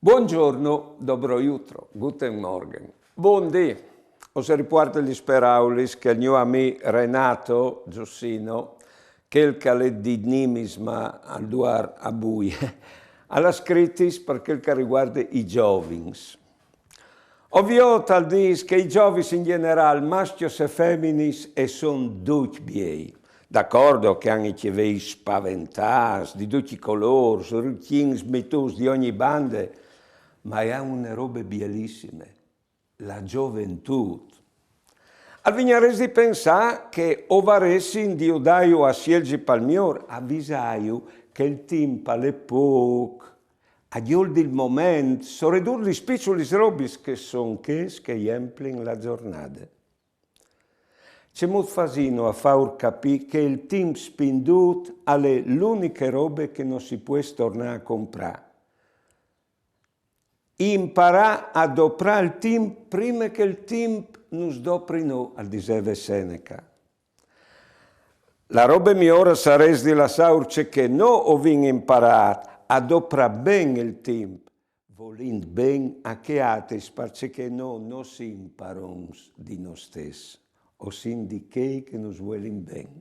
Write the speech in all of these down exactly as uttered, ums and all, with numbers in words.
Buongiorno, dobro jutro, guten Morgen. Bundì, us ripuarte lis peraulis che il gno amì Renato Giussino, chel che al è di Nimisma al duar a Buie, al à scritis par chel che al rivuarde i zovins. O viôt, al dîs, che i zovins in gjenerâl, mascjos e feminis, a son ducj biei. D'acordo che a àn i cjavei spaventâts, di ducj i colôrs, rucjins metûts di ogni bande, ma a àn une robe bielissime, la zoventût. Al vignarès di pensâ che o varessin di judâju a sielzi pal miôr, a visâju che il timp al è pôc, a gjoldi il moment, soredut lis piçulis robis che a son chês che a jemplin la zornade. Cemût fasìno a fâur capî che il timp spindût al è la uniche robe che no si pues tornâ a comprâ? Imparâ a doprâ il timp prime che il timp nus dopri nô, al diseve Seneca. La robe miôr a sarès di lassâur ce che nô o vin imparât, a doprâ ben il timp, volint ben a chei altris, parcè che nô no sin parons di nô stes, o sin di chei che nus vuelin ben.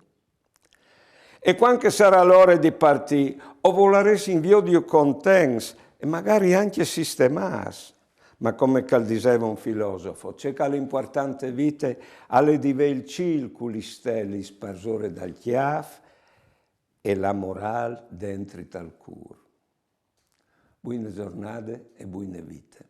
E cuant che a sarà la ore di partî, o volaressin viodiju contents e magari ancje sistemâts. Ma come che al diseve un filosof, ce che al è impuartant te vite al è di vê il cîl cu lis stelis parsore dal cjâf e la morâl dentri tal cûr. Buine zornade e buine vite.